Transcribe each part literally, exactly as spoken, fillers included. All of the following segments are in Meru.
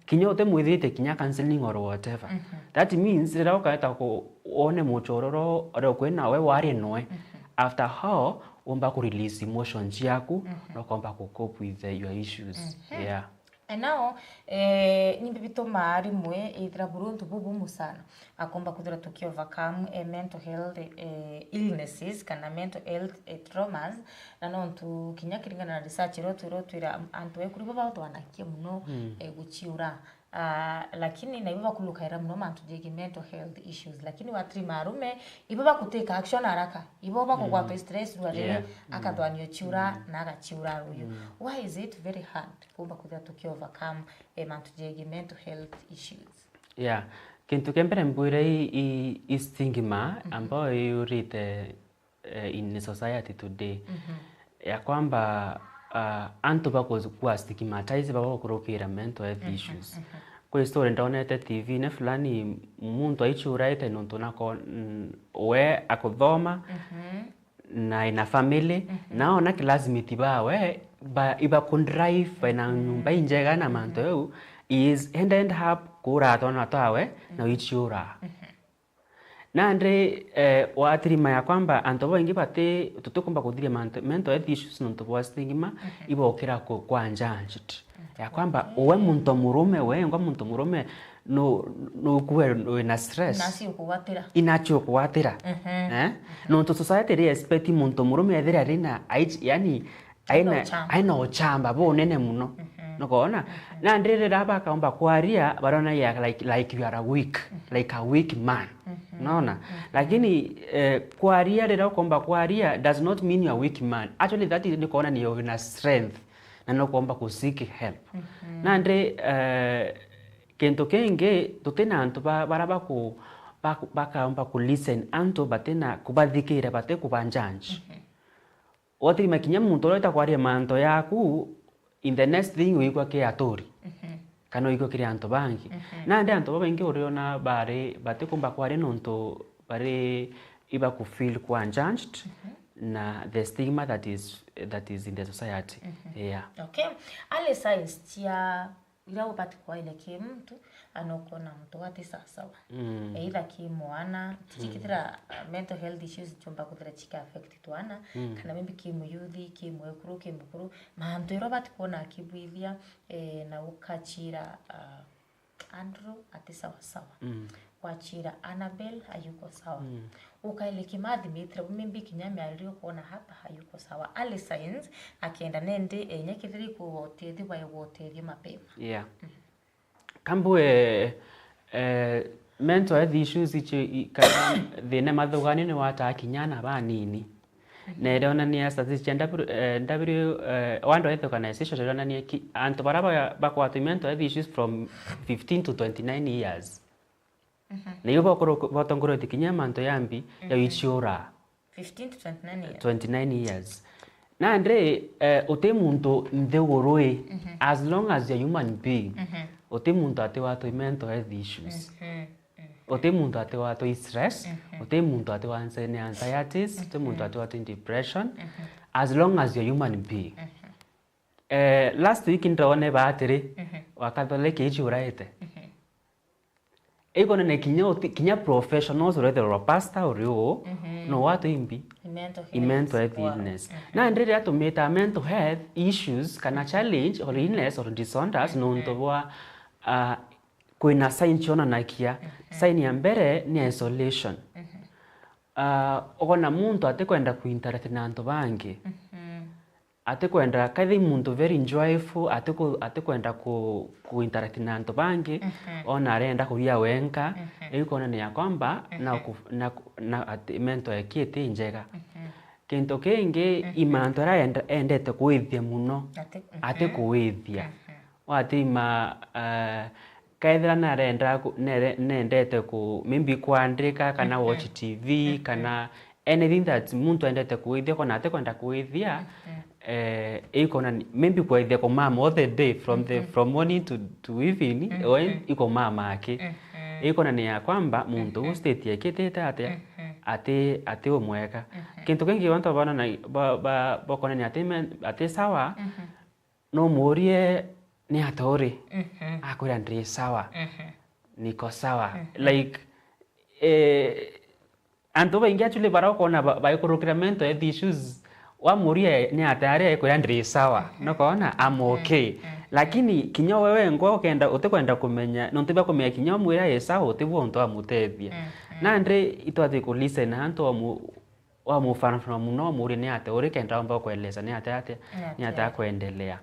kinya utimwithirite kinya counseling or whatever. Mhm. That means, riria ukaeta ku-, wone muchororo uria ukwi nawe, warie noe. Mhm. After how, umba ku release emotions ciaku, mhm, na ukomba ku cope with, eh, your issues. Mhm. Yeah. And now, eh, nimbi bitumaa rimwe ithira buruntu bubumu sana? Akomba kwithira tuki overcome, eh, mental health, eh, illnesses kana mental health, eh, traumas, na nontu kinya kiringana na research iria twirwo twira, am-, antu ekuru bo bathwanakia muno, mm, eh, guchiura. Ah, lakini naibo bakurukaira muno mantu jegii mental health issues. Lakini watiri marume, ibo bakutake action haraka. Ibo bakugwatwa, mm, stress rwa riri, yeah, mm, akathwania uchiura, mm, na agachiura ruyu. Mm. Why is it very hard kumba kwithira tuki overcome, eh, mantu jegii mental health issues? Yeah. Kintu kia mbere mbwire i, i, i stigma, mhm, ambayo yurite, eh, in society today. Mhm. Ya kwamba, ah, antu bakukua stigmatize baba gukurukira mental health, mhm, issues. Mhm. Kwi story ndonete T V-ini fulani, muntu aichuraite nontu nako, mm, we akuthoma, mhm, na ina family, mhm, na ona classmate bawe, ba, iba ku drive, baina, mhm, nyumba injega na mantu, mhm, eu, is end, end up kuura twana twawe, na, mhm, uichiura. Mhm. Nandi, eh, watirima ya kwamba antu baingi bati, tutikumba kuthiria mantu, mental health issues nontu bwa stigma, mhm, ibokira ku, kwa judged. Ya kwamba, okay, uwe muntu murume, wengwa muntu murume, nu, nukuwe wina stress. Nacio ukugwatira. Inacio ukugwatira. Mhm. Eh? Mhm. Nontu society iri expect muntu murume ethire ari na, ait-, yani, aina, aina uchamba. Aina uchamba bunene muno. Mhm. Nukwona? Mhm. Nandi riria bakaomba kwaria, barona ya like, like you are a weak, mhm, like a weak man. Mhm. Unaona? Mhm. Lakini, eh, kwaria, riria ukomba kwaria does not mean you are weak man. Actually, that is, ni kuonania wina strength. Na nukomba ku seek help. Mhm. Nandi, eh, kintu kingi, tutina antu ba, bara baku, baku, bakaomba ku listen antu, batina kubathikira, bati kuba judge. Mhm. Watirima kinya muntu uria utakwaria mantu yaku, in the next thing wigua ki aturi. Mhm. Kana wigua kiri antu bangi. Mhm. Nandi antu babaingi uriona bari, batikumba kwaria nontu bari iba ku feel kwa judged, mhm, na the stigma that is, that is in the society. Mhm. Yeah. Okay. Early signs cia iria ubati kwaile ki muntu, ana ukona muntu ati sawasawa. Mm. Either ki mwana, mm, tikithira, uh, mental health issues ciumba kuthira chika affect twana, mm, kana maybe ki muyuthi, ki mwekuru, ki mukuru, mantu iria ubati kwona akibwithia, eh, na ukachira, uh, Andrew ati sawasawa. Mm. Wachira Annabel ayuko sawa. Mm. Ukaile kimathimitire, maybe kinya miarire ukwona hapa hayuko sawa. Early signs, akienda nende, eh, inya kethira ikugwa utethio, baigwa utethio mapema. Yeah. Mm. Kambue, eh, mental health issues ichi, i, kana thina mathugani ni wataa kinya ana banini. Mhm. Na irionania statistics cia W, eh, W, eh, World Health Organization irionania ki, antu bara ba, bakwatwa mental health issues from fifteen to twenty-nine years. Mhm. Na ibo bokuru-, botongoretie kinya mantu ya mbi ya, mhm, uchiura. Fifteen to twenty-nine years. Twenty-nine years. Nandi, eh, uti muntu nthiguru ii, mhm, as long as you're human being, mhm, uti muntu atiwatwa i mental health issues. Mhm, mhm. Uti muntu atiwatwa i stress, mhm, uti muntu atiwatwa ni anxieties, uti muntu, mhm, atiwatwa i depression, mhm, as long as you're human being. Mhm. Eh, last week ndone ba atiri, mhm, wa Catholic ichiuraite. Mhm. Ikonania kinya uti-, kinya professionals, whether uri pastor uri uu, mhm, no watwa i mbi, i mental health, i mental health, wow, illness. Mhm. Nandi riria tumita mental health issues kana challenge or illness or disorders, mhm, nontu bwa, ah, kwina sign cionanagia. Mhm. Sign ya mbere ni isolation. Mhm. Ah, ukona muntu atikwenda ku interact na antu bangi. Mhm. Atikwenda, kathi muntu very joyful, atiku-, atikwenda ku, ku interact na antu bangi, mhm, ona arenda kuria wenka, mhm, iu ikonania kwamba, mhm, na ku, na ku, na ati mental yake iti njega. Mhm. Kintu kingi, mhm, i mantu aria enda-, endete kwithia muno, ati, mhm, atikuwithia. Mhm. Watirima, eh, kethira narenda ku-, nere-, nendete ku, maybe kwandika, kana, mhm, watch T V, mhm, kana anything that muntu endete kuwithia, kana atikwenda kuwithia, mhm, eh, ikonani-, maybe kwithia kumama all the day, from the, mhm, from morning to, to evening, mhm, we ikumama aki. Mhm. Ikonania ya kwamba muntu, mhm, u state yake itite atia, mhm, ati, ati umwega. Mhm. Kintu kingi bantu bana na, ba, ba, bakonania ati men-, ati sawa, mhm, no umurie, ni ata uri? Mhm. Akwira, ndi sawa. Mhm. Niko sawa. Mhm. Like, eh, antu baingi actually bara ukona ba-, baikurukira mental health issues, wamuria ni ata ari, aikwira, ndi sawa. Mhm. Nokona, I'm okay. Mhm. Lakini kinya we wengwa ukenda, utikwenda kumenya, nontu bia kumenya kinya umwira e sawa, utibua untu amutethia. Mhm. Nandi itwati ku listen antu amu-, wamufanafanwa muno, umurie ni ata uri, kenda omba kueleza ni ata, ati, ni ata akwendelea.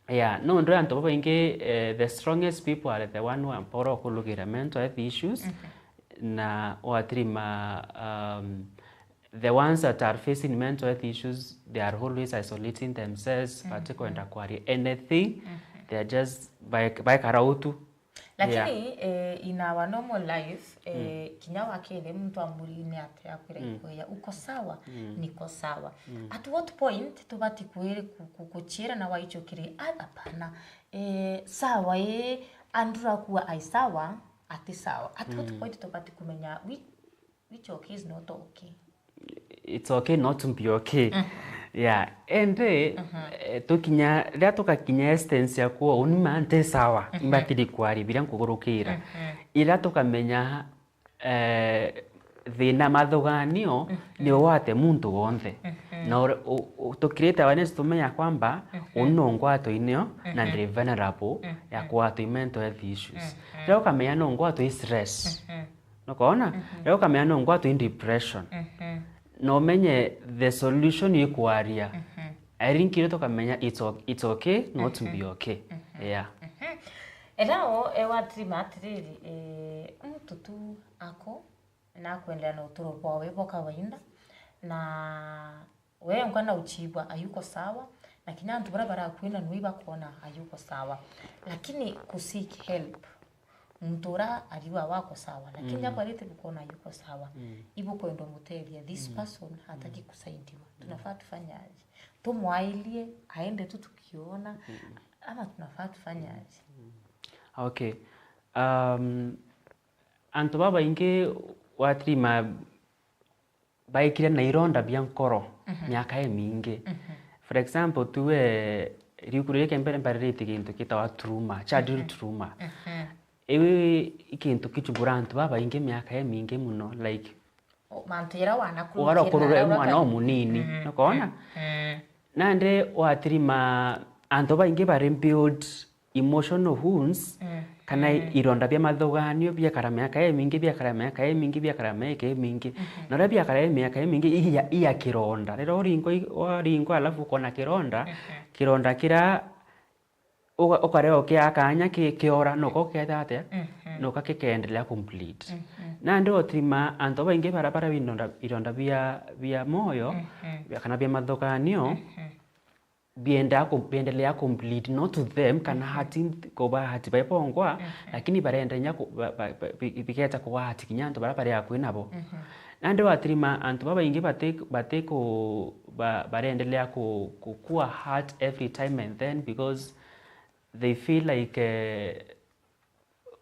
Yeah, nontu antu babaingi, eh, the strongest people are the one who are mporo kulugira mental health issues, mhm, na watirima, um, the ones that are facing mental health issues, they are always isolating themselves, mhm, batikwenda kwaria anything, mhm, they are just baik-, baikara utu. Lakini, yeah, eh, in our normal life, eh, mm, kinya wakiri muntu amuri ni atia akwira, mm, ikweya, uko sawa? Mm. Niko sawa. Mm. At what point tubati kwiri ku-, ku-, kuchiira na waichukiri? Ah, hapana. Eh, sawa, eh, andura kuwa ai sawa, ati sawa. At what, mm, point tubati kumenya wi-, Which okay is not okay. It's okay not to be okay. Mhm. Yeah. Indi, mhm, eh, tukinya, riria tugakinya essence ya kuwa uni ma nti sawa, mhm, imbatiri kwaria biria nkugurukira. Mhm. Iria tukamenya, eh, thina mathuganio, mhm, ni ugwate muntu wonthe. Mhm. Na ure-, u-, u-, tukirite awareness tumenya kwamba, mhm, uni no ngwatwa inio na, mhm, ndi vulnerable, mhm, ya kugwatwa i mental health issues. Mhm. Riria ukamenya no ngwatwa i stress. Mhm. Nokona? Mhm. Riria ukamenya no ngwatwa i depression. Mhm. Na umenye the solution ikwaria. Mhm. I think irio tukamenya it's o-, it's okay not to be okay. Mhm. Yeah. Mhm. Erao, e, watirima atiriri, e, muntu tu ako na akwendea na uturo bwawe bwa kawaida, na we nkwa na uchibwa ayuko sawa, na kinya antu baria barakwina nui bakona ayuko sawa. Lakini ku seek help, muntu uria ariwa wako sawa, lakini, mm, akwarite bukona ayuko sawa, mm, ibukwenda umutethia, this, mm, person hataki, mm, kusaidiwa. Mm. Tunafaa tufanye aje? Tumwailie aende tu tukiona, mm, ama tunafaa tufanye aje? Mm. Okay. Um, antu babaingi watirima baikire na ironda bia nkoro, mhm, miaka imingi. Mhm. For example, tuwe riuku riria kia mbere mbariritie gintu gitawa trauma, childhood, mhm, trauma. Mhm. Iu i kintu kichubura antu babaingi miaka imingi muno, like, o, mantu jaria wanakurukira ugara ukurure mwana umunini, mhm, nokona? Mhm. Nandi watirima antu baingi bari build emotional wounds, mm, kana, mm, ironda bia mathuganio biakara miaka imingi, biakara miaka imingi, biakara miaka imingi. Mhm. Na uria biakara miaka imingi, iya, iya kironda. Riria uringwa i-, waringwa alafu ukona kironda, mhm, kironda kira uga-, ukarega ukia kanya ki-, kiora, nuka uketa atia? Mhm. Nuka kikeendelea ku bleed. Mhm. Nandi utirima antu baingi bara, bara ironda, ironda bia, bia moyo, mhm, bia, kana bia mathuganio, mhm, biendaa ku-, biendelea ku bleed, not to them, kana, mhm, hati, kuba hati baibongwa, mhm, lakini barenda inya ku-, ba-, ba-, ba-, bi-, bigeta kuba hati kinya antu baria bari akui nabo. Mhm. Nandi watirima antu babaingi bati-, bati ku-, ba-, barendelea ku-, kukua hurt every time and then because they feel like, eh,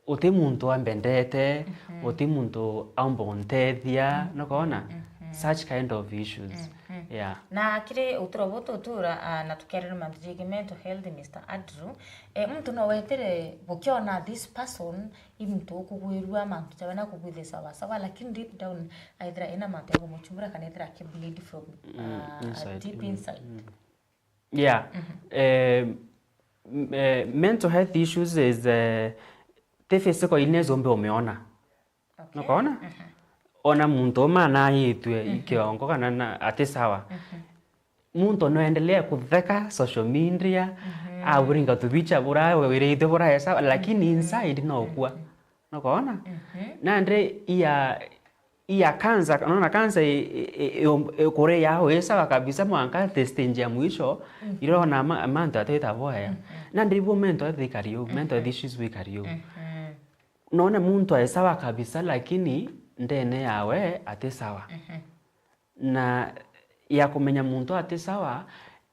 uti muntu ambendete, mhm, uti muntu aumba untethia, mhm, nokona? Mhm. Such kind of issues. Mhm. Yeah. Na kiri uturo butu utura, ah, na tukiarira mantu jigi mental health, Mister Andrew, eh, muntu no wetire bukiona this person i muntu ukugwirua mantu jawe na kugwithia sawa sawa, lakini deep down aithira ina mantu ya kumuchumbura kana ithira aki bleed from, mm, ah, inside, deep, mm, inside. Mm. Yeah. Mhm. Eh, m-, eh, mental health issues is, eh, ti physical illness umbe umiona. Okay. Nokona? Mhm. Ona muntu uma anaitwe, mhm, i kiongo kana na, ati sawa. Mhm. Muntu no endelee kutheka social media, mhm, aburinga tubicha bura, wirite bura e sawa, lakini, mhm, inside no ukua. Mhm. Nokona? Mhm. Nandi iya, iya cancer, unaona cancer i, i, i, i, kure yao i sawa kabisa mwanka at the stage ya mwisho, mhm, irona ma-, mantu atwita boya. Mhm. Nandi ibo mental health ikari u, mental health, mhm, issues ikari u. Mhm. None muntu e sawa kabisa, lakini ndene yawe ati sawa. Mhm. Na ya kumenya muntu ati sawa,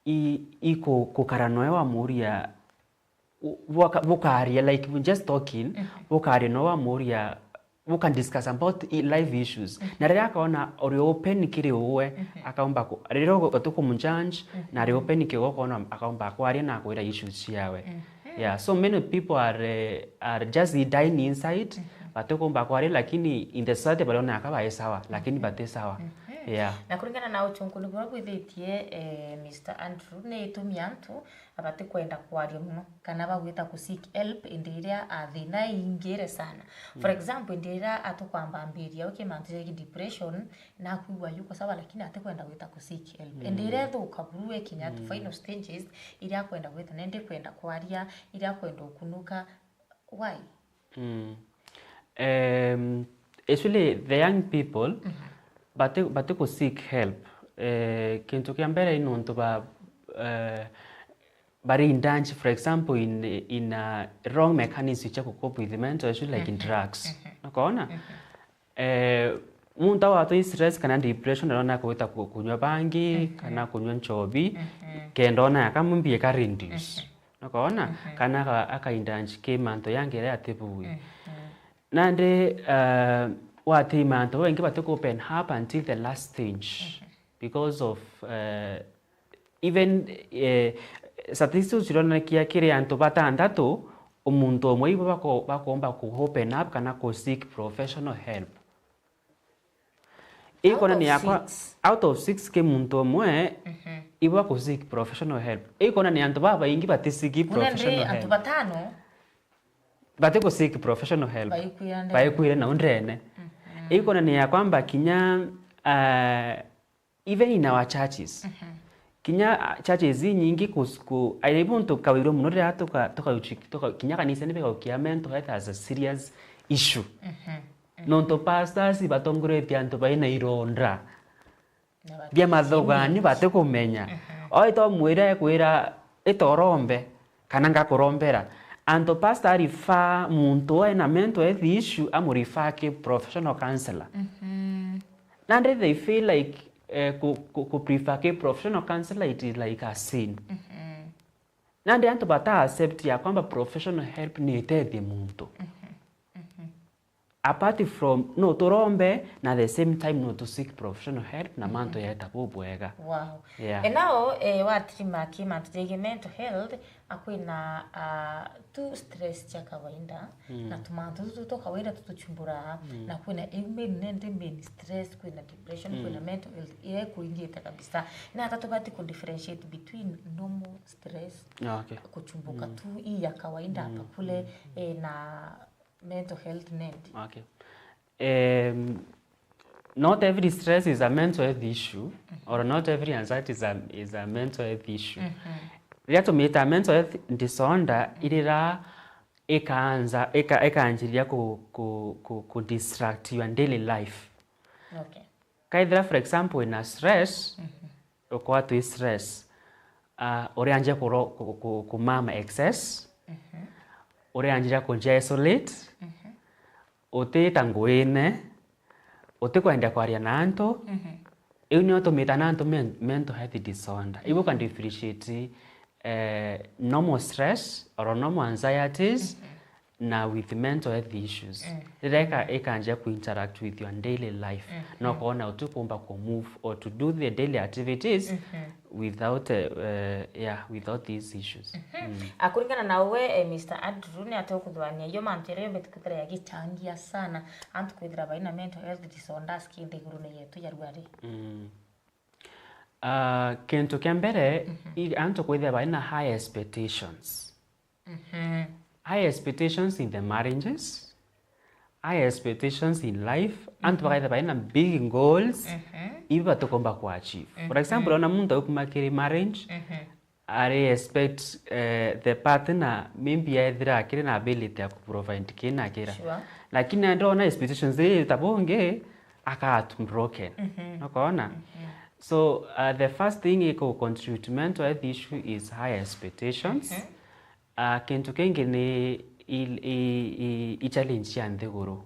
i, i ku-, kukara noe wamuria, u-, buka-, bukaria, like, just talking, mhm, bukaria no wamuria, buka discuss about i-, life issues. Mhm. Na riria akaona uri open kiri uwe, mhm, akaomba ku-, riria ugu-, utukumjudge, mhm, na ari open kiri uwe, akaona, akaomba kwaria na akwira issues ciawe. Mhm. Yeah, so many people are, eh, are just dying inside, batikumba kwaria, lakini in the society bariona aka bai sawa, lakini bati sawa. Yeah. Na kuringana na uchunguzi buria bwithitie, eh, Mister Andrew, ni itumi antu batikwenda kwaria muno kana bagwita ku seek help indi iria, ah, thina iingire sana. For example, indi iria atukwambambiria uki mantu ja depression, nakwigua yuko sawa, lakini atikwenda gwita ku seek help. Indi iria ithuka buru ikinya at final stages, iria akwenda gwita na indi kwenda kwaria, iria akwenda ukunuka. Why? Um, especially the young people, bati bati ku seek help. Eh, kintu kia mbere ni nontu ba, eh, bari indulge, for example, in, in a wrong mechanism cia ku cope with mental issue, like in drugs. Nukoona? Eh, muntu awatwi stress kana depression, arona kwita ku-, kunywa bangi, kana kunywa nchobi, kenda ona yaka mumbi ika reduce. Nukoona? Kana aka-, aka indulge ki mantu yangi iria atibui. Nandi, eh, wati mantu baingi bati ku open up until the last stage because of, eh, even, eh, statistics cironanagia kiri antu batantatu, umuntu umwe ibo bako-, bakomba ku open up kana ku seek professional help. Ikonania yakwa, out of six ki muntu umwe ibo baku seek professional help. Ikonania antu babaingi bati seek professional help. Antu batano bati ku seek professional help. Baikwira ndene. Baikwira nau ndene. Ikonania ya kwamba kinya, ah, even in our churches. Kinya, ah, churches inyingi ku, ku, ai muntu kawirwe muno riria tuka, tuka, tuka, kinya kanisani bigaukia mental health as a serious issue. Nontu pastors batongoretie antu baina ironda bia mathugani batikumenya. Oita umwira ekwira, "Ita urombe," kana "Ngakurombera." Antu pastor arifa muntu ena mental health issue, amurefer ki professional counselor. Nandi they feel like, eh, ku, ku, ku prefer ki professional counselor, it is like a sin. Nandi antu bata accept ya kwamba professional help ni itethie muntu. Apart from, no turombe, na the same time no tu seek professional help, na mantu yeta bubwega. Wow. Yeah. E nao, eh, watirima ki mantu jegii mental health, akwina, ah, tu stress cia kawaida, na tumantu tutu twa kawaida tutuchumbura, na kwina iu main, nende main stress, kwina depression, kwina mental health, iria ikuingite kabisa. Na ata tubati ku differentiate between normal stress, Ah, okay. Kuchumbuka tu, hii ya kawaida hapa kule, eh, na mental health need. Okay. Um, not every stress is a mental health issue, or not every anxiety is a, is a mental health issue. Riria tumita mental health disorder, irira ikaanza, ika-, ikanjiria ku, ku, ku, ku distract your daily life. Okay. Kaithira, for example, in a stress, ukorwa twi stress, ah, urianjia kuro-, ku, ku, kumama excess, urianjia kunjia isolate, utita nguine, utikwenda kwaria na antu, iu nio tumita na antu men-, mental health disorder. Iu uka differentiate, eh, normal stress or normal anxieties, na with mental health issues. Riria ika-, ikanjia ku interact with your daily life, na ukoona utikumba ku move or to do the daily activities without, uh, uh, yeah, without these issues. Akuringana na we, eh, Mister Andrew, ni atia ukuthurania iyo mantu jaria yombete kwithira yagichangia sana antu kwithira baina mental health disorders ki nthigurune yetu ya Rwari? Uh, kintu kia mbere, i-, antu kwithira baina high expectations. High expectations in the marriages, high expectations in life, antu bakaitha baina big goals, ibi batikomba ku achieve. For example, ona muntu aukuma kiri marriage, ari expect, eh, the partner maybe ethira akiri na ability ya ku provide kina kira. Lakini ndona expectations ii tabonge, akatu broken. Nukoona? So, uh, the first thing iko contribute mental health issue is high expectations. Ah, kintu kingi ni i, i, i, i challenge cia nthiguru.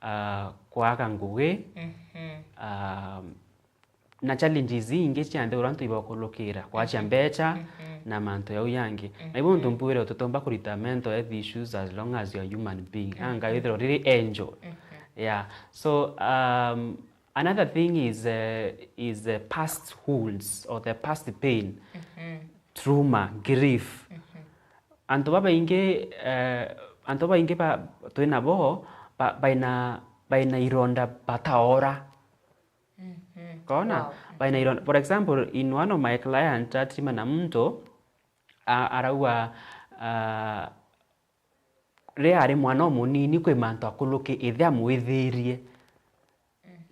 Ah, kwaga ngugi, ah, na challenges ingi cia nthiguru antu ibakulukira, kwacia mbecha na mantu jau yangi. Na ibo ntu mbwire utitomba kurita mental health issues as long as you are human being. Anga withirwa riri angel. Yeah. So, um, another thing is, uh, is the past wounds or the past pain, trauma, grief. antu babaingi, eh, antu babaingi ba, twi nabo, ba, baina, baina ironda bataora. Mhm. Kona? Wow. Baina ironda. For example, in one of my client, atirima na muntu, a, arauga, ah, riria ari mwana umunini, kwi mantu akuruki ithe amwithirie.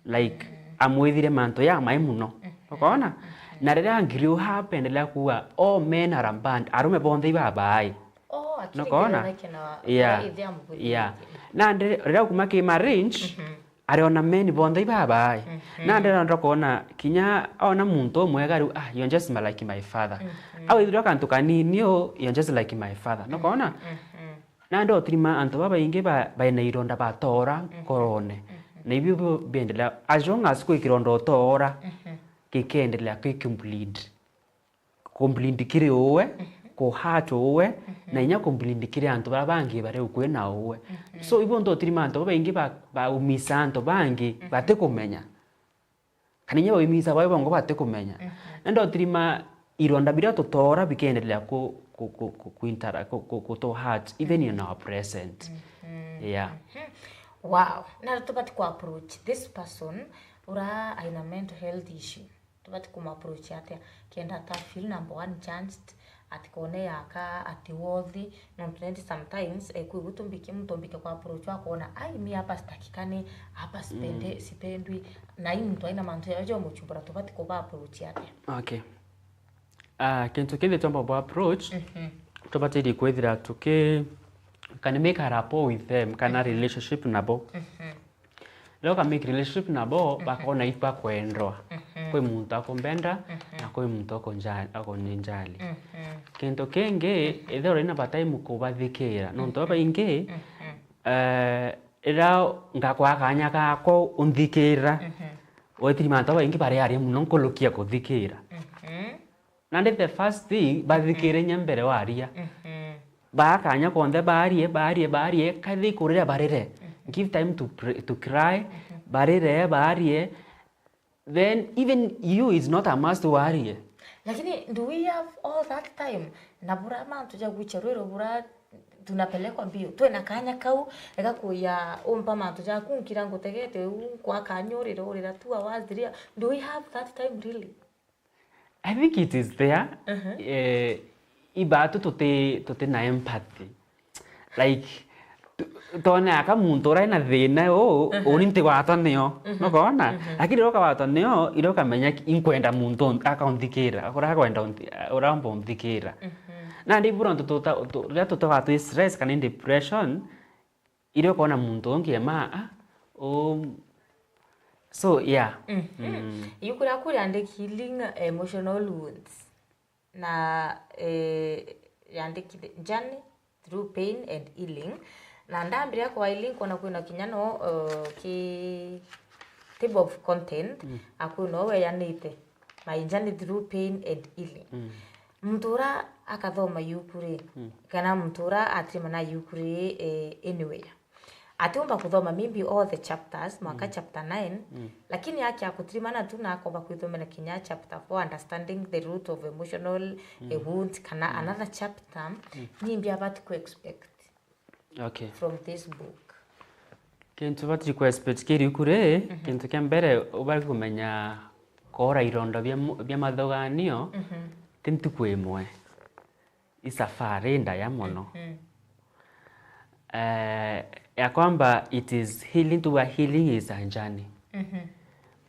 Like, amwithire mantu jamai muno. Ukona? Na riria ngiriu hapa endelea kuuga, "All men are bad," arume bonthe ibabaai. Oh, akiri Nukona? Kiri na Yeah. Ithe amwithirie. Yeah. Nandi riria kuma ki marriage, Mhm. ariona men bonthe ibabaai. Mhm. Nandi nonda kwona kinya ona muntu umwega riu, "Ah, you're just like my father." Mhm. Au ithirwa kantu kanini u, "You're just like my father." Nukona? Mhm. Nandi utirima antu babaingi ba, baina ironda batoora Mhm. Nkorone. Mhm. Na ibio bio biendelea, as long as kwi kironda utoora, Mhm. gikeendelea ki complete. Complete kiri uwe, Mhm. ku hurt uwe, Mhm. na inya complete kiri antu baria bangi bari ukui na uwe. Mhm. So, ibio ntu utirima antu babaingi ba, baumisa antu bangi Mhm. batikumenya. Kana inya baumisa bawe bongo batikumenya. Mhm. Nandi utirima ironda biria tutoora bikeendelea ku, ku, ku, ku, ku intera-, ku, ku, ku to hurt, even in our present. Mhm. Yeah. Mhm. Wow. Na tubati ku approach this person ura aina mental health issue. Tubati kumu approach atia? Kenda ata feel number one chance, atikone yaka, ati worthy, nontu nindi sometimes, eh, kwi gutu mbiki muntu mbike kwa approach wa kuona, "Ai, mi hapa sitakikani, hapa sipende-, Mm. sipendwi," na i muntu aina mantu jajo jo muchumbura, tubati kuba approach atia? Okay. Ah, kintu kindi twamba bu approach, Mhm. tubatiri kwithira tuki, can make a rapport with them, kana Mhm. relationship nabo. Mhm. Riria uka make relationship nabo, Mhm. bakona ibakwendwa. Mhm. Kwi muntu akumbenda, Mhm. na kwi muntu akunja-, akuninjali. Mhm. Kintu kingi, Mhm. ethirwa uri na bata imu kubathikira. Nontu Mhm. babaingi, Mhm. eh, riria ngakwa kanya gakwa unthikira, Mhm. wetiri mantu babaingi bari aria muno nkurukia kuthikira. Mhm. Nandi the first thing, bathikire inya mbere waria. Mhm. Baa kanya konthe baarie, baarie, baarie, kathi kurira barire. Mhm. Give time to pray, to cry, Mhm. barire, baarie. Then even you, it's not a must warie. Lakini do we have all that time? Na bura mantu ja gucha rwiro bura tunapelekwa mbio. Twina kanya kau, ega kuya umpa mantu jaku nkira ngutegete u nkwa kanya urire, urira two hours, three hours. Do we have that time really? I think it is there. Uh-huh. Eh, ibatu tuti, tuti na empathy. Like, tu-, tone aka muntu uria ena thina uu, Uh-huh. uni ntigwatwa nio. Uh-huh. Nukona? Uh-huh. Lakini riria ukagwatwa nio, iria ukamenya ki-, inkwenda muntu un-, akaunthikira, uria akwenda unthi-, uria umba unthikira. Uh-huh. Nandi bura ntu tuta-, tu-, riria tutagwa twi stress kana in depression, iria ukona muntu ungi ema, ah, um, so, yeah. Mhm. Mm. Ibuku riaku riandiki Healing Emotional Wounds. Na, eh, riandiki the Journey Through Pain and Healing. Na ndambiria kwa healing, kwona kwina kinya no, eh, ki table of content, Mm. akwina weyanite. My Journey Through Pain and Healing. Mm. Muntu ura akathoma ibuku ri, Mm. kana muntu ura atirima na ibuku ri, eh, anywhere, atiumba kuthoma maybe all the chapters, mwaka Mm. chapter nine, Mm. lakini akia kutirimana tu na akomba kwithomera kinya chapter four, Understanding the Root of Emotional, Mm. eh, Wounds, kana Mm. another chapter, Mm. nimbi abati ku expect Okay. from this book? Kintu batiri ku expect kiri ibuku ri, Mhm. kintu kia mbere ubari kumenya koora ironda bia mu-, bia mathuganio, Mhm. ti ntuku imwe. I safari ndaya mono. Mhm. Eh, ya kwamba it is healing, tuga healing is a journey. Mhm.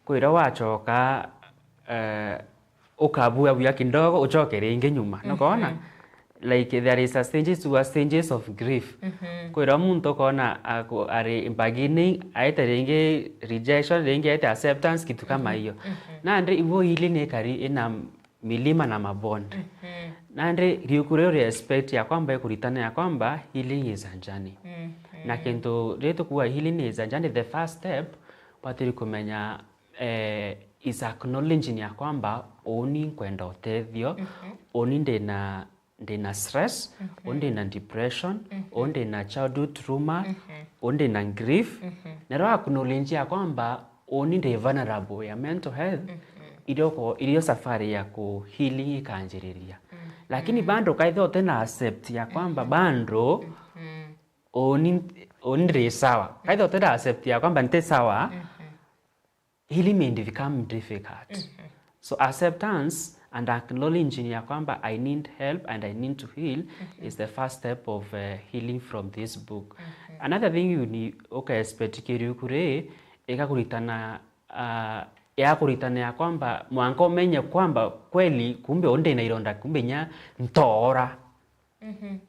Kwira wachoka, eh, ukabua buya kidogo, uchoke ringi nyuma. Mhm. Nukona? Like, there is a stages to a stages of grief. Mhm. Kwira muntu ukona aku-, ari beginning, aite ringi rejection, ringi aite acceptance, kitu kama Mhm. hiyo. Mhm. Nandi ibo healing ikari ina milima na mabonde. Mhm. Nandi riuku riu ri expect ya kwamba ikuritana ya kwamba healing is a journey. Mhm. Na kintu riria tukuuga healing is a journey, the first step, batiri kumenya, eh, is acknowledging ya kwamba uuni nkwenda utethio, Mhm. uuni ndina, ndina stress, Mhm. uuni ndina depression, Mhm. uuni ndina childhood trauma, Mhm. uuni ndina grief. Mhm. Na riria acknowledge ya kwamba uuni ndi vulnerable ya mental health, Mhm. irio ko-, irio safari ya ku healing ikanjiriria. Mhm. Lakini bado kaitha utina accept ya kwamba bado uni, uni ndi sawa. Kaitha utina accept ya kwamba nti sawa, healing may become difficult. So acceptance and acknowledging ya kwamba I need help and I need to heal is the first step of, uh, healing from this book. Another thing you need, uka expect kiri ukuri, ikakuritana, uh, ya kuritana ya kwamba mwanka umenye kwamba kweli kumbe undi na ironda, kumbe nya ntoora.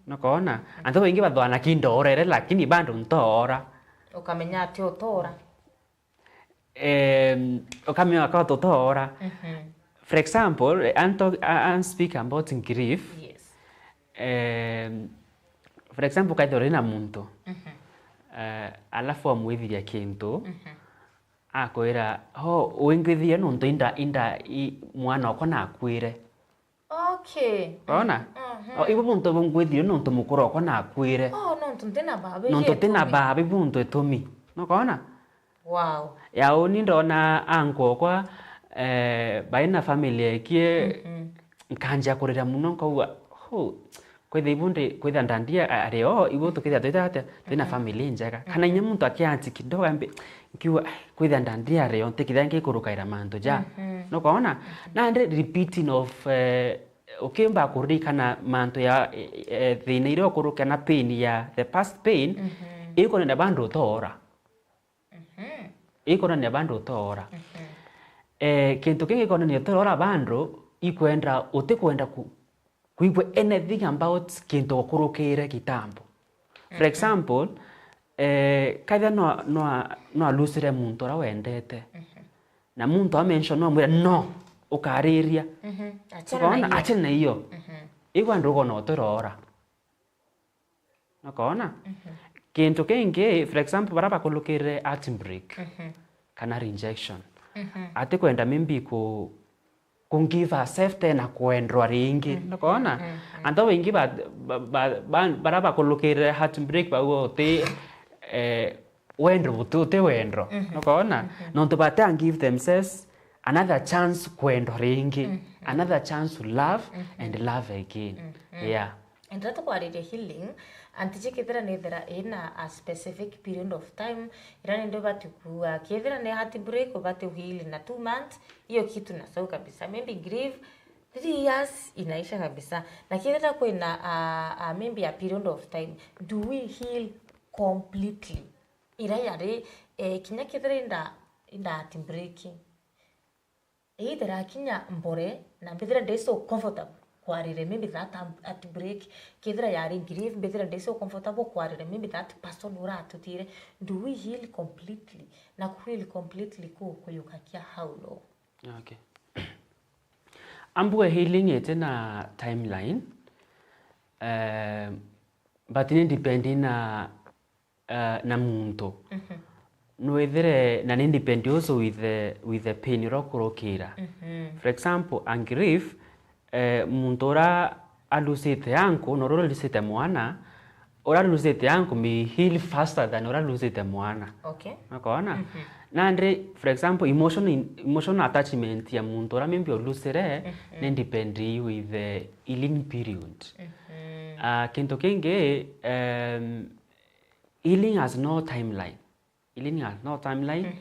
Nukoona? Antu baingi bathwana ki ndoorere, lakini bado ntoora. Ukamenya ati utoora. Em, ukamenya akaba tutoora. For example, eh, an talk, a-, an speak about grief. Yes. Em, for example, kaithira uri na muntu, eh, alafu amwithiria kintu, akwira, "Oh, wingwithirie nontu inda, inda, i, mwana wakwa nakwire." Okay. Waona? O, ibu buntu bungwithire nontu mukuru okwa nakwire. Oh, nontu ntina baba. Nontu ntina baba, ibu buntu itumi. Nukoona? Wow. Ya uni ndona anku okwa, eh, baina family ekie, nkanjia kurira muno, nkauga, "Hu, kwitha ibu ndi, kwitha ndandi ari o, ibu tukithia twita atia, twina family njega." Kana inya muntu akianti kidogo, ambi, nkiuga, "Ai, kwitha ndandi ari o, ntikithia ngikurukaira mantu ja." Nukoona? Nandi repeating of, eh, ukimba kuririkana mantu ya, eh, eh, thina iria ukurukia na pain ya the past pain, ikonania bandu utoora. Ikonania bandu utoora. Eh, kintu kingi ikonania utoora bandu, ikwenda, utikwenda ku-, kuigua anything about kintu ukurukire kitambo. For example, eh, kaitha no, no, no alusire muntu uria wendete. Na muntu amention no amwira, "No, ukariria." Achana na hiyo. Achana na hiyo. Igwa ndugo no turora. Nukoona? Kintu kingi, for example, bara bakulukire heartbreak kana rejection. Ati kwenda maybe ku, ku give herself tena kwendwa ringi. Nukoona? Antu baingi ba, ba, ba, ba, bara bakulukire heartbreak bau uti, eh, wendo buti, uti wendo. Nukoona? Nontu bati a give themselves another chance kwendwa ringi, another chance to love and love again. Yeah. Ndira tukwariria healing, anti jikithira nithira ina a specific period of time, ira nindi ubati kuua. Kethira ni heartbreak, ubati heal na two months, hiyo kitu na sawa kabisa. Maybe grief, three years inaisha kabisa. Na kethira kwina, ah, ah, maybe a period of time, do we heal completely? Ira yari, eh, kinya kethira inda, inda heartbreak. Either akinya mbore, na mbithira ndi so comfortable kwarire maybe that heartbreak, kethira yari grief, mbithira ndi so comfortable kwarire maybe that person uratutire. Do we heal completely? Na ku heal completely ku kuyuka kia how long? Okay. Ambue healing iti na timeline, eh, but ni depend na, eh, na muntu. Nwithire, na ni depend also with the, with the pain uria ukurukira. For example, a grief, eh, muntu uria alusite uncle, na uria alusite mwana, uria alusite uncle may heal faster than uria alusite mwana. Okay. Nukoona? Nandi, for example, emotion in, emotional attachment ya muntu uria maybe ulusire, ni depend with the healing period. Ah, kintu kingi, em, healing has no timeline. Healing has no timeline.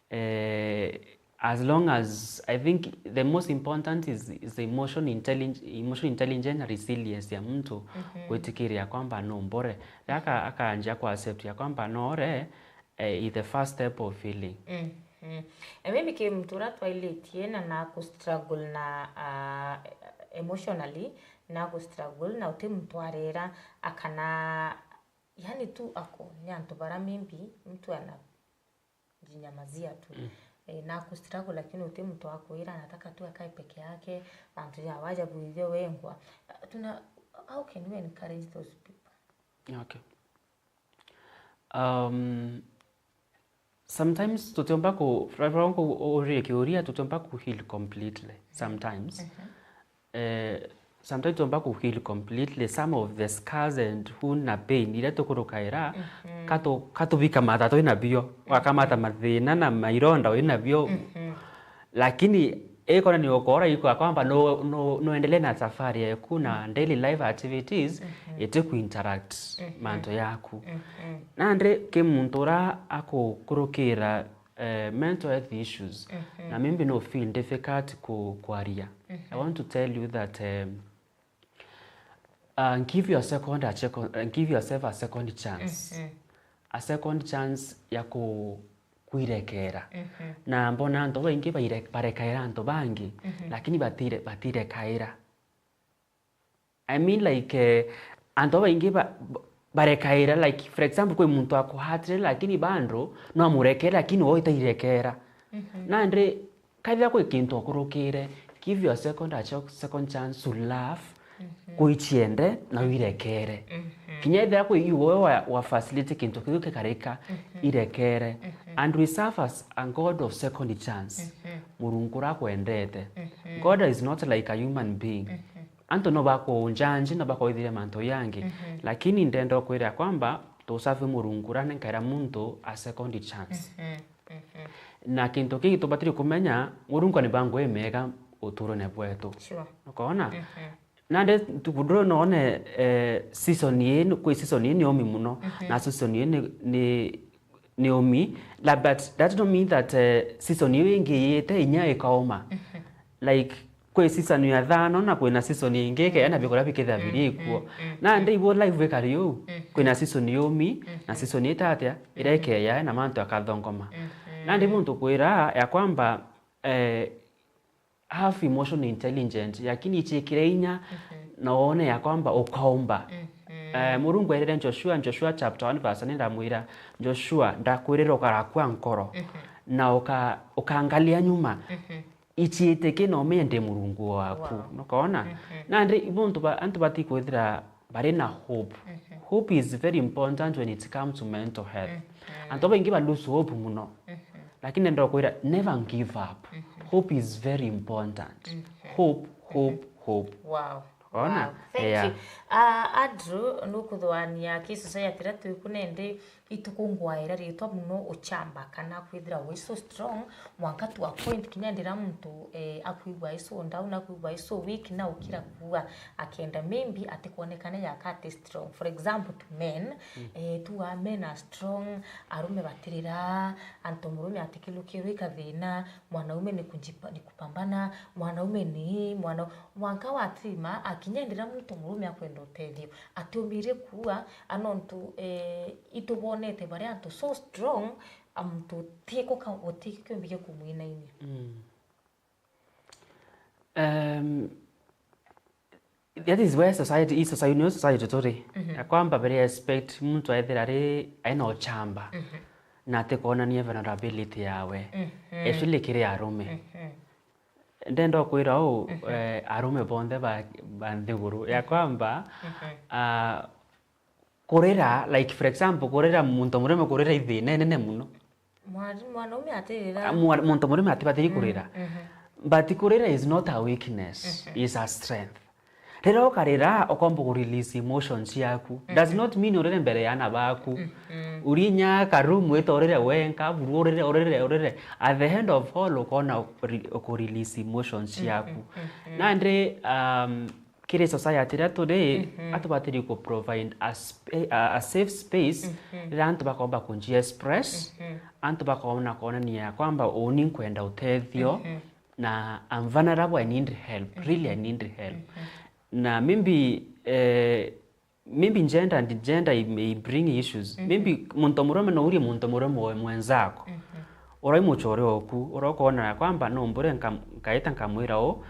Eh, as long as, I think the most important is, is the emotion intellig-, emotion intelligence na resilience ya muntu gwitikiria kwamba no mbore. Aka-, akaanjia ku accept ya kwamba no ore, eh, is the first step of healing. Eh, maybe ki muntu uria twailitie na, na ku struggle na, ah, emotionally, na ku struggle na uti muntu arera, akana, yani tu ako, ni antu bara maybe mtu ana jinyamazia tu. Eh, na ku struggle, lakini uti mtu wa kwira, anataka tu akae peke yake, bantu ja waja buithio wengwa. Tuna, how can we encourage those people? Okay. Um, sometimes tutiumba ku, urie kiuria, tutiumba ku heal completely sometimes. Eh, sometimes tuumba ku heal completely some of the scars and wound na pain iria tukurukaira, katu-, katubika matha twina bio, wakamata mathina na maironda wina bio. Lakini Ikonania ukora iko ya kwamba no, no, no endelee na safari yaku na daily life activities, iti ku interact mantu yaku. Nandi ki muntu ura akukurukira, eh, mental health issues, na maybe no feel difficult ku-, kwaria. I want to tell you that, um, uh, give your second a second, uh, give yourself a second chance. A second chance ya ku-, kwirekera. Na mbona antu baingi baire-, barekaira antu bangi, lakini batire-, batirekaira. I mean, like, eh, antu babaingi ba-, ba-, barekaira, like, for example, kwi muntu akuhatire, lakini bado no amurekere, lakini we utairekera. Nandi, kaithira kwi kintu ukurukire, give your second a cho-, second chance to love, kwiciende na wirekere. Kinya ethira kwi iwe wa, wa facilitate kintu kiu kikarika, irekere. And we serve as a God of second chance. Murungu uria akwendete. God is not like a human being. Antu no bakunjanji, no bakwithire mantu yangi, lakini ndenda kwira kwamba tusafi Murungu uria nenkaira muntu a second chance. Na kintu kingi tubatiri kumenya, Murungu ni bangu imega uturone bwetu. Sure. Ukaona? Nandi ntuku nduru none, eh, season ii, kwi season ii ni umi muno, na season ii ni, ni ni umi, la, but that don't mean that, eh, season iu ingi yite inya ikauma. Like, kwi season ya thano na kwina season ingi ikeya na bikuria bikethira biri kuo. Nandi ibo life ikari uu, kwina season yumi na season itatia, iria ikeya na mantu akathongoma. Nandi muntu kwira ya kwamba, eh, have emotional intelligence, lakini ichiikire inya na wone ya kwamba ukaumba. Eh, Murungu erire Joshua, Joshua chapter one verse nine, ndamwira, "Joshua, ndakwirira ukarakua nkoro, na uka-, ukangalia nyuma, ichiitike na umenye ndi Murungu waku." Wow. Nukaona? Nandi muntu ba-, antu batikwithira bari na hope. Hope is very important when it comes to mental health. Antu babaingi ba lose hope muno. Lakini ndenda kwira, never give up. Hope is very important. Hope, hope, hope. Wow. Ona? Wow. Thank you. Ah, Andrew, nukuthwania ki society iria twiku nende itukungwaira ritwa muno uchamba kana kwithira wi so strong, mwanka to a point kinya ndira muntu, eh, akwigua i so down, akwigua i so weak, na ukira kuua, akenda maybe atikwonekane yaka ati strong. For example, to men, eh, tu a men are strong, arume batirira, antu murume atikilukirwe ikathina, mwanaume ni kujipa-, ni kupambana, mwanaume ni mwana, mwanka watima, akinya ndira muntu murume akwenda utethio, atiumire kuua, anontu, eh, itubonete baria antu so strong, a muntu tiko ka-, guti kiumbi gia kumwinainia. Um, that is where society, i society, niyo society turi. Ya kwamba very expect muntu aethira ari, aina uchamba. Na atikonania vulnerability yawe. Especially kiri arume. Ndenda kwira uu, eh, arume bonthe ba, ba nthiguru. Ya kwamba, ah, kurira, like, for example, kurira muntu murume kurira ithina inene muno. Mwa-, mwanaume atirira. Ah, mwa-, muntu murume atibatiri kurira. But kurira is not a weakness, is a strength. Riria ukarira, ukomba ku release emotions ciaku. Does not mean urire mbere ya ana baku. Urinya ka room wita urire wenka, buru urire, urire, urire. At the end of all, ukona uku re-, uku release emotions ciaku. Nandi, um, kiri society iria turi, antu batiri ku provide a spa-, a, a safe space riria antu bakomba kunji express, antu bakona kuonania kwamba uni nkwenda utethio, na I'm vulnerable, I need help, really I need help. Na maybe, eh, maybe gender and gender i-, may bring issues. Maybe muntu murume no urie muntu murume we mwenzako. Urai muchore oku, urokoona ya kwamba no mbure nka-, nkaita nkamwira uu,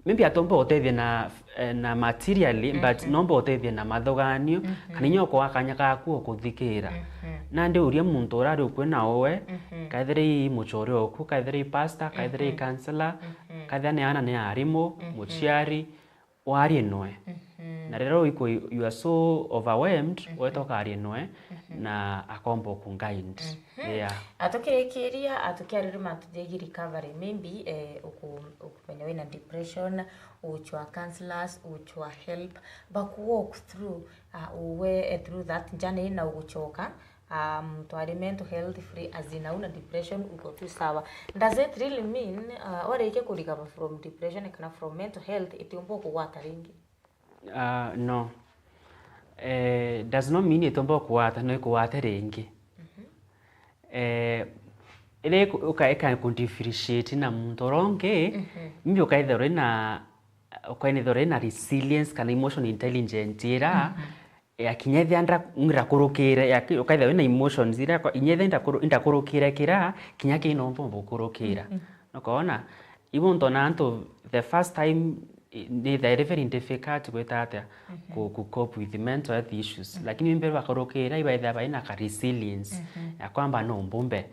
maybe atomba utethia na, eh, na materially, but nomba utethia na mathuganio, kana inya ukoa kanya gaku ukuthikira. Nandi uria muntu urari ukui na uwe, kaithira i muchore oku, kaithira i pastor, kaithira i counselor, kaithira ni ana ni arimu, muchiari, warie noe. Na riria uikwe you are so overwhelmed, weta ukarie noe, na akomba uku guide. Yeah. Atukirikiria, atukiarire mantu jegi recovery, maybe, eh, uku-, ukumenya wina depression, uchwa counselors, uchwa help, baku walk through, ah, uwe, eh, through that journey na uguchoka, Ah, muntu ari mental health free, as in, auna depression, uko tu sawa. Does it really mean, ah, warikia kurigama from depression kana from mental health, itiumba kugwata ringi? Ah, no. Eh, does not mean itomba kugwata, no ikugwate ringi. Eh, iri ku-, uka-, ika ku differentiate na muntu uria ungi, maybe ukaithirwa uri na, ukaithirwa uri na resilience kana emotional intelligence ira, ya kinya ethia ndra-, ndakurukire, ya ki-, ukaithirwa wina emotions ira, kwa-, inya ethia ndakuru-, ndakurukire kira, kinya kina umba gukurukira. Nukoona? Ibu ntona antu the first time, i-, ni very, very difficult gwita atia ku, ku cope with mental health issues. Lakini mbere bakurukira, ibaithia baina ka resilience ya kwamba no mbumbe.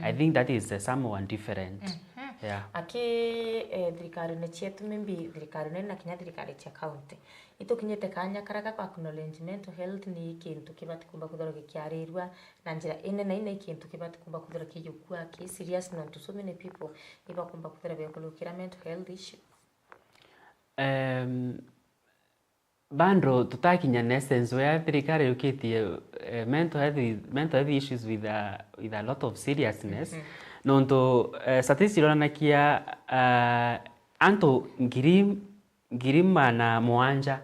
I think that is, uh, somewhat different. Yeah. Aki, eh, thirikarine cietu, maybe thirikari nene na kinya thirikari cia county, itukinyite kanya karia ga acknowledge mental health ni kintu kibati kumba kwithirwa gikiarirua na njira inene, ina ikintu kibati kumba kwithirwa kigikua ki serious, nontu so many people ibakumba kwithirwa bekurukira mental health issue. Em, bado tutakinya na essence where thirikari yukitie, eh, mental health, mental health issues with a, with a lot of seriousness. Nontu, eh, statistics ironanakia, ah, antu ngiri, ngiri magana mugwanja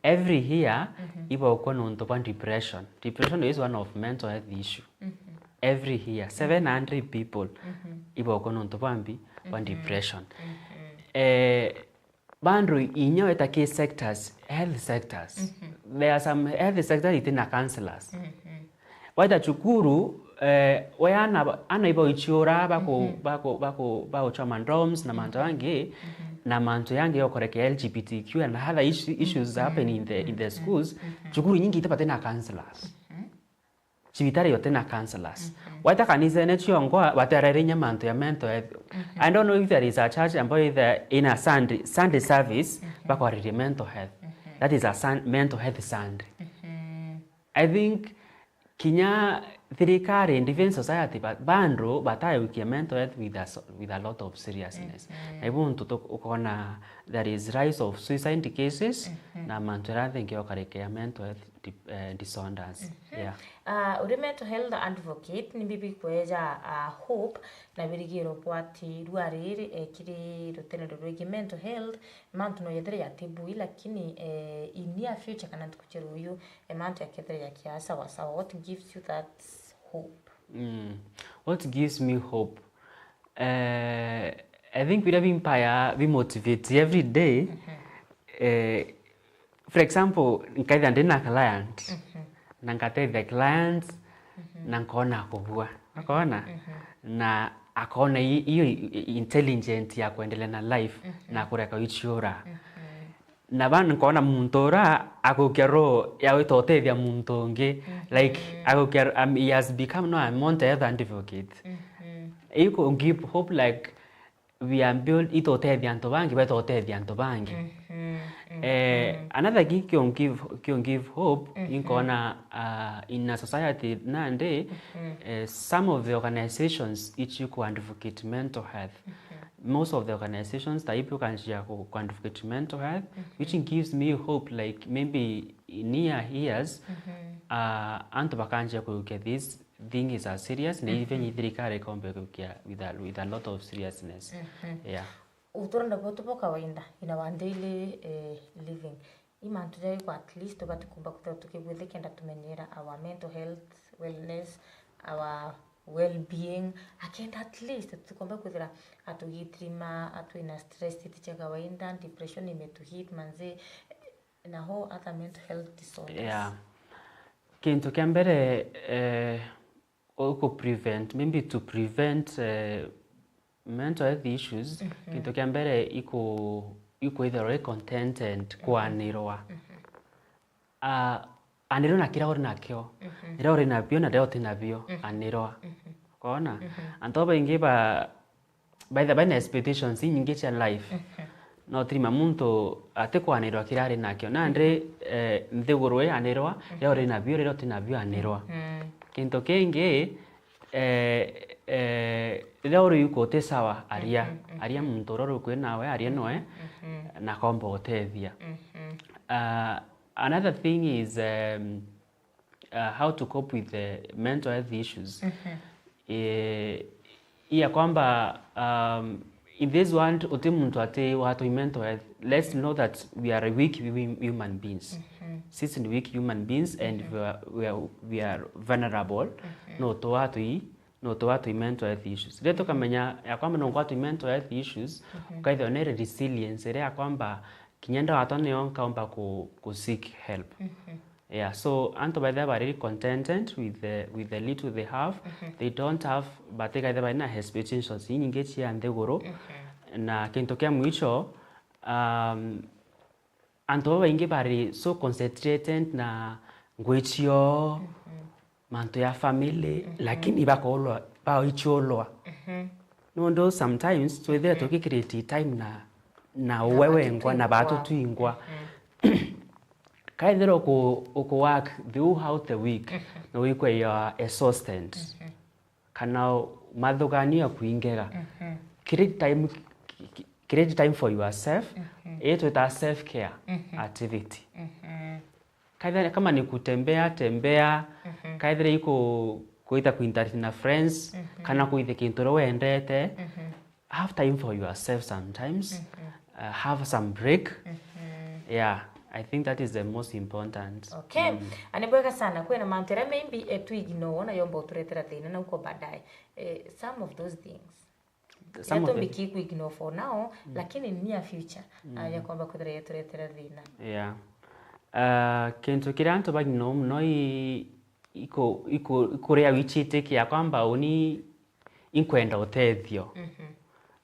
every year ibokua nontu bwa depression. Depression is one of mental health issue. Every year, seven hundred people ibokua nontu bwa mbi, bwa depression. Eh, bado inya weta ki sectors, health sectors. There are some health sectors itina counselors. Weta cukuru, eh, we ana, ana ibo ichiura bako, bako, bako, bako choma dorms na mantu yangi, na mantu yangi yokorekea L G B T Q and other issu-, issues happening in the, in the schools. Cukuru nyingi itibatina counselors. Cibitari yote na counselors. Weta kanisene ciongo, batarere inya mantu ya mental health. I don't know if there is a church ambayo either in a Sunday, Sunday service, bakwaririe mental health. That is a sun-, mental health Sunday. I think kinya thirikari and even society ba-, bado batayukia mental health with a so-, with a lot of seriousness. Na ibu ntu tu-, ukona there is rise of suicide cases, na mantu ira thingi okarekea mental health di-, eh, disorders. Yeah. Ah, uri mental health advocate, ni bibi kweja, ah, hope na birigiro bwa ati rua riri, eh, kiri rutenero rwigi mental health, mantu no yethire yatibui, lakini, eh, in near future kana ntuku cia ruyu, eh, mantu yakethire yakia sawa sawa. What gives you that hope? Mm. What gives me hope? Eh, I think biria bimpaya, bi motivate every day, eh, for example, nkaithira ndina client, na ngatethia client, na nkona akubua. Akona? Na akona i-, iyo i-, i-, intelligent ya kuendelea na life, na kureka ichiura. Na bana nkona muntu ura agukia roho ya gwita utethia muntu ungi, like, agukia, um, he has become now a mental health advocate. Iku give hope, like, we are build, itotethia antu bangi, beta utethia antu bangi. Eh, another thing kio give, kio give hope, inkona, uh, in a society nowadays, eh, some of the organizations ichi ku advocate mental health. Most of the organizations ta ipi ukanjia ku, ku advocate mental health, which gives me hope, like, maybe in near years, uh, antu bakanjia kurukia this thing is a serious, na even thirikari ikombe kurukia with a, with a lot of seriousness. Yeah. Uturenda bwetu bwa kawaida, in our daily, eh, living, i mantu jariku at least tubati kumba kwithirwa tukibwithia kenda tumenyera our mental health, wellness, our well-being, akenda at least tukomba kwithira atugitirima, atwina stress iti cia kawaida, depression imetuhit manzi, na ho other mental health disorders. Yeah. Kintu kia mbere, eh, uku prevent, maybe to prevent, eh, mental health issues, kintu kia mbere iku, ikwithirwa uri contented kwanirwa. Ah, anirwa na kiria uri nakio. Riria uri nabio na riria uti nabio, anirwa. Kona? Antu babaingi ba, baitha baina expectations inyingi cia life. No tirima muntu atikwanirwa kiria ari nakio. Nandi, eh, nthiguru ii anirwa, riria uri nabio, riria uti nabio anirwa. Kintu kingi, eh, eh, riria uri uko uti sawa, aria, aria muntu uria uri ukui nawe, aria noe, na komba utethia. Ah, another thing is, um, uh, how to cope with the mental health issues. Mhm. Eh, iya kwamba, um, in this world, uti muntu ati watwi mental health. Let's know that we are weak hu-, human beings. Mhm. Sisi ni weak human beings and Mhm. we are, we are, we are vulnerable. Mhm. No twatwi, no twatwi mental health issues. Riria tukamenya ya kwamba no ngwatwi mental health issues, Mhm. ukaithirwa ni resilience iria ya kwamba kinya ndawatwa niyo nkaomba ku, ku seek help. Mhm. Yeah, so antu baithira bari contented with the, with the little they have. Mhm. They don't have, but ikaithira bari na expectations inyingi cia nthiguru. Mhm. Na kintu kia mwisho, um, antu babaingi bari so concentrated na ngui ciao, Mhm. mantu ya family, Mhm. lakini bakoolwa, baoichulwa. Mhm. Nondu sometimes twithire Mhm. tukicreate time na, na Na uwe wengwa, na batu twingwa. Mhm. Kaithira uku, uku work throughout the week, Mhm. na wikwe you are exhausted. Mhm. Kana mathuganio ya kuingega. Mhm. Create time, create time for yourself. Mhm. Ii twita self care Mhm. activity. Mhm. Kaithira kama ni kutembea, tembea. Mhm. Kaithira iku, kuita kuinteract na friends, Mhm. kana kuithe kintu uria wendete. Mhm. Have time for yourself sometimes. Mhm. Uh, have some break. Mhm. Yeah, I think that is the most important. Okay. Mm. Ani bwega sana, kwina mantu iria maybe, eh, tu ignore na yomba uturetera thina na uko baadaye. Eh, some of those things. Some of the tumbiki ku ignore for now, Mm. lakini in near future, Mm. aja kwamba kwithira yeturetera thina. Yeah. Uh, kintu kiria antu ba ignore muno i, iku, iku, ikuria wichitikia kwamba uni inkwenda utethio. Mhm.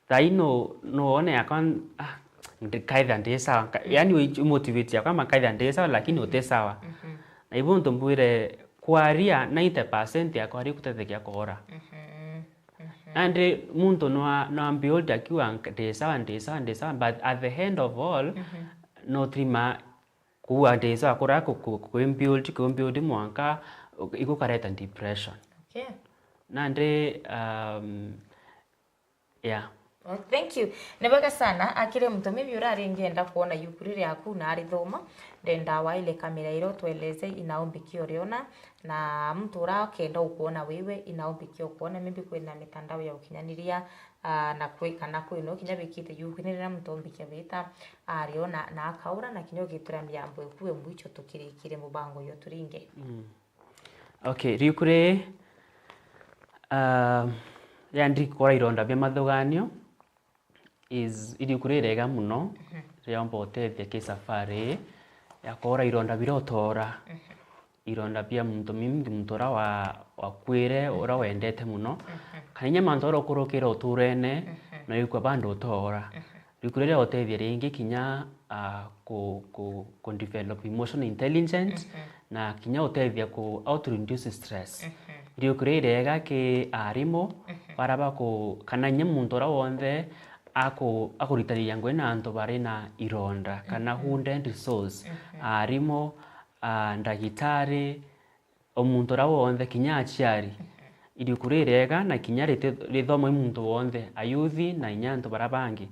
Thaino, no one yakwa, ah, ndi-, kaitha ndi sawa. Ka-, yani, wi-, motivate yakwa ma kaitha ndi sawa, lakini uti sawa. Mhm. Na ibu ntu mbwire, kwaria ninety percent yakwa ari kutethekia kuura. Mhm. Mhm. Nandi muntu no a-, no a build akiuga, "Ndi sawa, ndi sawa, ndi sawa," but at the end of all, Mhm. no trima kuuga ndi sawa, kuria ku, ku, ku build, ku build mwanka, iku kareta depression. Okay. Nandi, um, yeah. Oh, thank you. Ni bwega sana. Akiri muntu maybe urari ngienda kuona yuku riri aku na arithoma, ndenda waile kamera iro tueleze inaombi kio uriona, na muntu urakenda ukuona wiwe inaombi kio ukuona, maybe kwina mitandao ya ukinyaniria, ah, na kwi, kana kwino kinya bikite yuku ni riria muntu ombikia wita ariona na akaura na kinya ugitura miambo ikuwe mwicho tukirikire mubango yo turinge. Mm. Okay, riuku riri, ah, ya ndikora ironda bia mathuganio is iriuku rirega muno, Mhm. riomba utethia ki safari ya kora ironda biria utora. Mhm. Ironda bia muntu, maybe muntu uria wa, wakuire, Mhm. uria wendete muno. Mhm. Kana inya mantu uria ukurukire uturene, Mhm. na wikwa bado utora. Mhm. Riuku riria utethia ringi kinya, ah, ku, ku, ku develop emotional intelligence, Mhm. na kinya utethia ku, how to reduce stress. Mhm. Riuku rirega ki arimu, Mhm. bara baku, kana inya muntu uria wonthe aku, akuritaniria ngugi na antu bari na ironda, kana Mhm. wounded souls. Mhm. Arimu, ah, ndagitari, o muntu uria wonthe, kinya aciari. Mhm. Iriuku ririega na kinya riti-, rithomwa i muntu wonthe, ayuthi na inya antu baria bangi.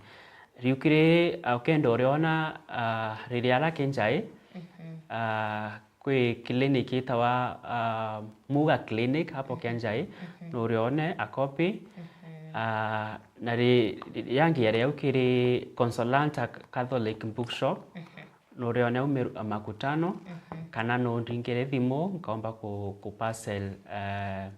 Riuku riri, ah, ukenda uriona, ah, riri ara Kianjai, Mhm. ah, kwi clinic itawa, ah, Muga Clinic hapo Mhm. Kianjai, Mhm. na urione a copy. Mhm. Ah, na ri-, ri-, yangi yari au kiri Consolata Catholic Bookshop. Mhm. Nurione au Meru-, Makutano, Mhm. kana nundingire thimu, nkaomba ku, ku parcel, eh,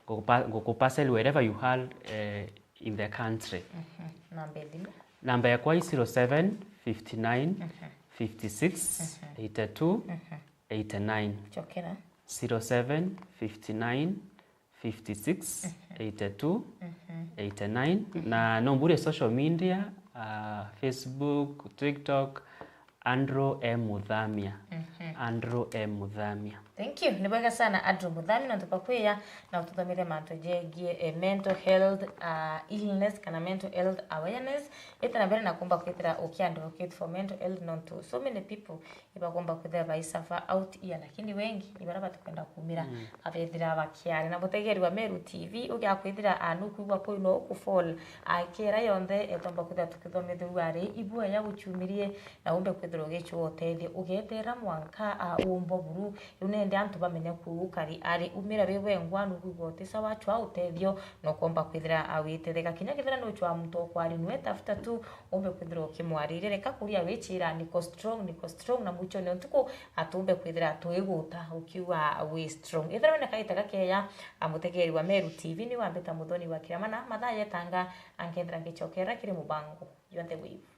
ku pa-, ku, ku parcel wherever you are, eh, in the country. Mhm. Namba ya thimu? Namba yakwa i zero seven fifty nine, Mhm. fifty six, Mhm. eighty two, Mhm. eighty nine. Chokera. Zero seven fifty nine, fifty six, eighty two, Mhm. eighty nine. Mhm. Na no mbure social media, ah, Facebook, TikTok, Andrew M Muthamia. Mhm. Andrew M Muthamia. Thank you. Ni bwega sana, Andrew Muthamia, nontu bwa kwiya na ututhomithia mantu jegie, eh, mental health, ah, illness kana mental health awareness. Ite na mbere na kumba kwithira uki advocate for mental health, nontu so many people ibakomba kwithira bai suffer out here, lakini wengi ni baria batikwenda kumira, Mm. abethira bakiari na mutegeri wa Meru T V, ugia kwithira anu kwigua kuu no uku fall, akera yonthe etomba kwithira tukithomithirua ari ibua ya guchumirie, na umbe kwithira ugichwa utethio, ugethera mwanka, a, umbo buru. Riu ne Ndi antu bamenya kuu ukari ari umira wi wengwa, nukwigua uti sawa, chwa utethio, no komba kwithira awitetheka. Kinya kethira nuchwa muntu okwari nwe, tafuta tu umbe kwithira ukimwarire. Reka kuria wichira, "Niko strong, niko strong," na mwichone ntuku atumbe kwithira twiguta ukiuga wi strong. Ethira wina kaita gakeya, a mutegeri wa Meru T V ni wambita muthoni wa kiramana, mathaa yetanga, ankethira ngichokera kiri mubango jwa The Wave.